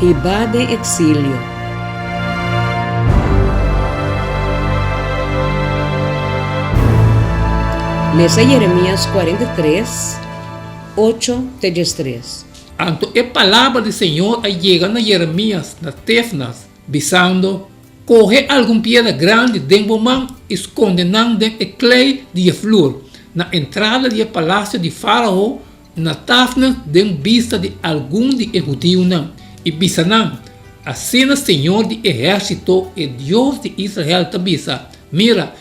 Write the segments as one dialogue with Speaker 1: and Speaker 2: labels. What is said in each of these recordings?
Speaker 1: Hibá den eksilio. Lesa Jeremias 43, 8 te 13.
Speaker 2: Anto e palabra di Señor a yega na Jeremias na Tefnas, bisando, Kohe algun piedra grandi den bo man i skonde nan den e klei di e flur, na entrada di e palasio di Fárao na Tafnes den bista di algun di e hudiunan, i bisa nan, Asina Señor di ehérsito, e Dios di Israel, ta bisa, Mira,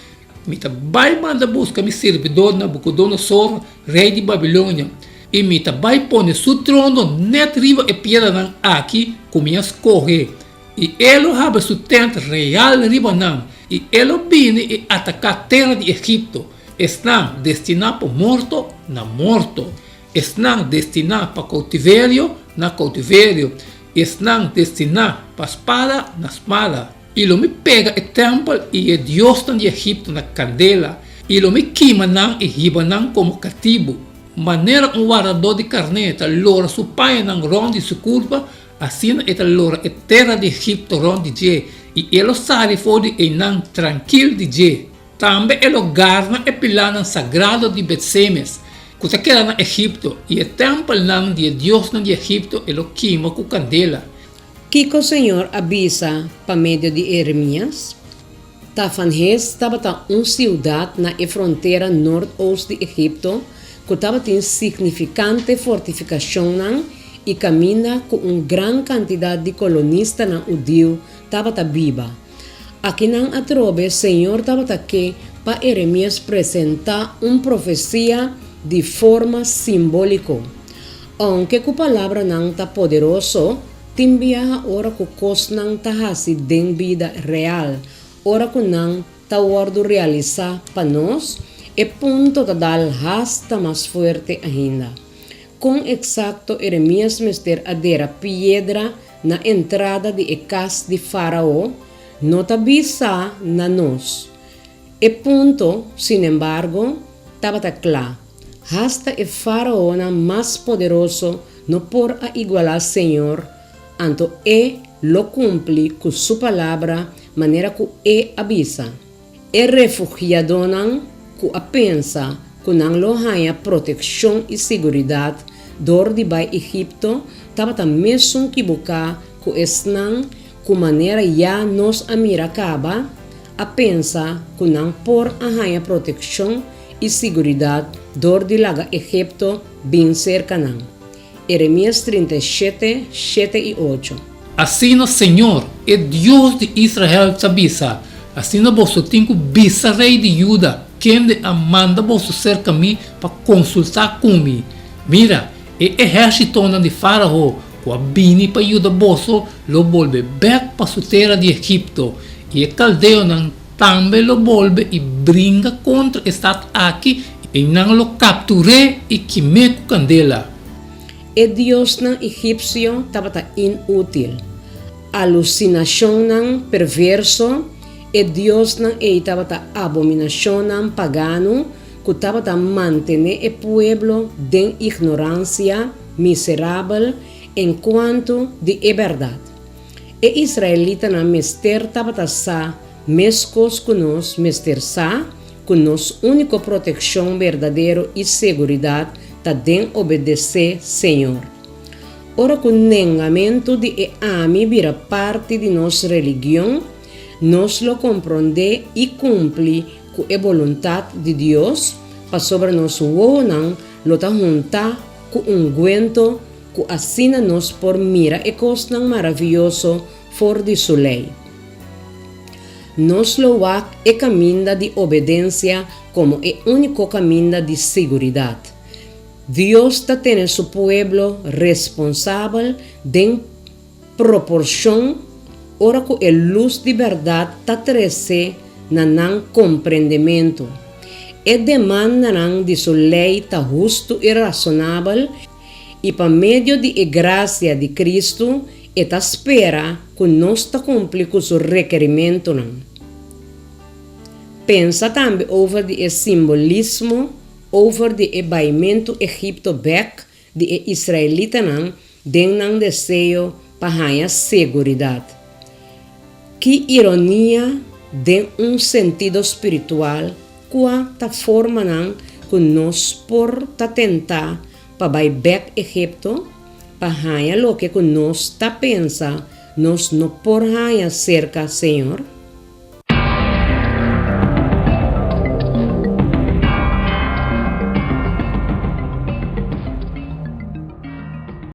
Speaker 2: mi ta bai manda buska mi sirbidor Nabukodonosor, rei di Babilonia, i mi ta bai pone su trono nèt riba e piedranan aki ku mi a skohe, I e lo habri su tent real riba nan, i e lo bini i ataká tera di Egipto, esnan destiná pa morto, na morto, esnan destiná pa koutiverio, na koutiverio, i esnan destiná pa spada, na spada. I lo mi pega e tèmpel i e diosnan di Egipto na kandela, i lo mi kima nan i hiba nan komo katibu. Manera un wardadó di karné ta lora su pañanan rònt di su kurpa, Asina e ta lora e tera di Egipto rònt di dje, i e lo sali for di einan trankil di dje. Tambe e lo garna e pilánan sagrado di Bet-Semes, ku ta keda na Egipto, i e tèmpelnan di e diosnan di Egipto e lo kima ku kandela.
Speaker 1: Kiko Señor a bisa pa medio di Eremias? Tafanhes tabata un siudat na e frontera noord-oost di Egipto ku tabatin signifikante fortifikashonnan i kaminda ku un gran kantidat di kolonistanan hudiu tabata biba. Akinan atrobe Señor tabata ke pa Eremias presentá un profesia di forma simbóliko. Ounke ku palabranan ta poderoso, Tin biaha ora ku kosnan ta hasi den bida real, ora ku nan ta wòrdu realisá pa nos, e punto ta dal hasta mas fuerte ainda. Kon eksakto Eremias mester a dera piedra na entrada di e kas di Fárao, no ta bisa na nos. E punto, sinembargo, tabata kla, hasta e fáraonan mas poderoso no por a igualá Señor, anto E lo kumpli ku Su palabra manera ku E a bisa. E refugiadonan ku a pensa ku nan lo haña protekshon i siguridat dor di bai Egipto tabata mesun kibuká ku esnan ku manera ya nos a mira kaba, a pensa ku nan por a haña protekshon i siguridat dor di laga Egipto bin serka nan. Eremias 37, shete i ocho.
Speaker 2: Asina señor, e Dios di Israel, ta bisa, Asina boso tin ku bisa rei di Juda, kende a manda boso serka mi pa konsultá ku mi, Mira, e ehérsitonan di Fárao ku a bini pa yuda boso lo bolbe bèk pa su tera di Egipto, I e kaldeonan tambe lo bolbe i bringa kontra e stat aki, i nan lo kaptur'é i kim'é ku kandela.
Speaker 1: E diosnan egipsio tabata inútil, alusinashonnan perverso, e diosnan ei tabata abominashonnan pagano ku tabata mantené e pueblo den ignoransia miserabel enkuanto di e bèrdat. E israelitanan mester tabata sa meskos ku nos mester sa ku nos úniko protekshon berdadero i seguridat ta den obedesé Señor. Ora ku nengamentu di e ami bira parti di nos religion, nos lo komprondé i kumpli ku e boluntat di Dios pasobra nos wowonan lo ta huntá ku ungwento ku asina nos por mira e kosnan maravioso for di su lei. Nos lo wak e kaminda di obedensia komo e úniko kaminda di siguridat. Dios ta tene su pueblo responsabel den proporshon ora ku e lus di bèrdat ta trese na nan komprendementu. E demandanan di su lei ta hustu i rasonabel I pa medio di e grasia di Kristu e ta spera ku nos ta kumpli ku su rekerimentunan. Pensa tambe over di e simbolismo over di e baimentu Egipto bèk di e israelitanan den nan deseo. pa haña seguridat. Ki ironia den un sentido spiritual kua ta formanan ku nos por ta tentá pa bai bèk Egipto pa haña loke ku nos ta pensa nos no por haña serka Señor?